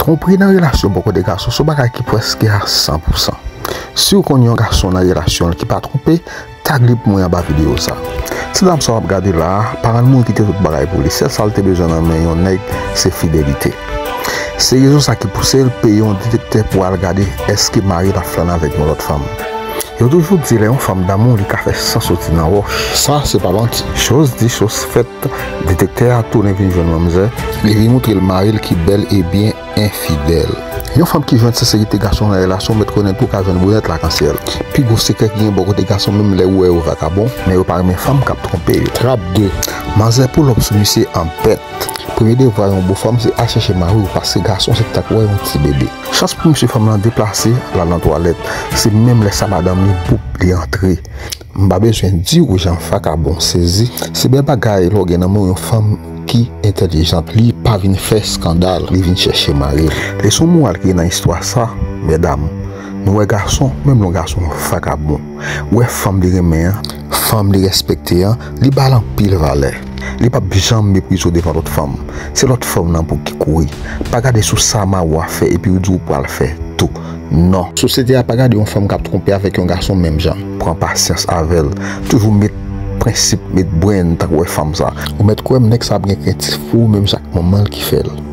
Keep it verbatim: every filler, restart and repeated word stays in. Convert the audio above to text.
Twonpri nan relasyon bò kote gason se yon bagay ki prèske a san pou san. Si w konn yon gason nan relasyon l ki pa twonpe, tag li pou mwen anba videyo sa. Ti dam sa w ap gade la a, paran l mouri kite tout bagay pou li. Sèl sa l te bezwen nan men yon nèg, se fidelite. Se rezon sa ki pouse l peye yon detektè pou al gade èske mari l ap flane avèk yon lòt fanm. Yo toujou di lè yon fanm damou, li ka fè san soti nan wòch. Sa se pa manti. Choz di, choz fèt, detektè a tounen vin jwenn manmzè. Li vin montre l mari l ki bèl e byen enfidèl. Yon fanm ki jwenn senserite gason nan relasyon mèt konnen tou ka jwenn bonè lakansyèl. Pi gwo sekrè ki gen bò kote gason, menm lè ou wè yo vakabon, men yo pa renmen fanm k ap twonpe yo. Trap de. Manzè pull up sou misye an bèt. Premye devwa yon bon fanm se al chèche mari w, paske gason se ta k wè yon ti bebe. Chans pou misye fanm lan deplase, l al nan twalèt. Se menm lè sa madanm li boup li antre. M pa bezwen di w jan vakabon sezi. Se bèl bagay lè w gen nan men w yon fanm ki entèlijant. Li pa vin fè eskandal, li vin chèche mari l. Leson moral ki gen nan istwa sa, medam, nou wè gason, menm lè yon gason vakabon, ou wè fanm li renmen an, fanm li respekte an, li ba l anpil valè. Li p ap janm meprize w devan lòt fanm. Se lòt fanm nan pou ki kouri. Pa gade sou sa mari w ap fè epi w di w pral fè tou. Non. Sosyete a pa gade yon fanm k ap twonpe avèk yon gason menm jan. Pran pasyans avè l. Toujou met prensip, met brenn tankou wè fanm sa. Ou mèt kwè m, nèg sa ap gen krentif pou ou menm jan ak manman l ki fè l.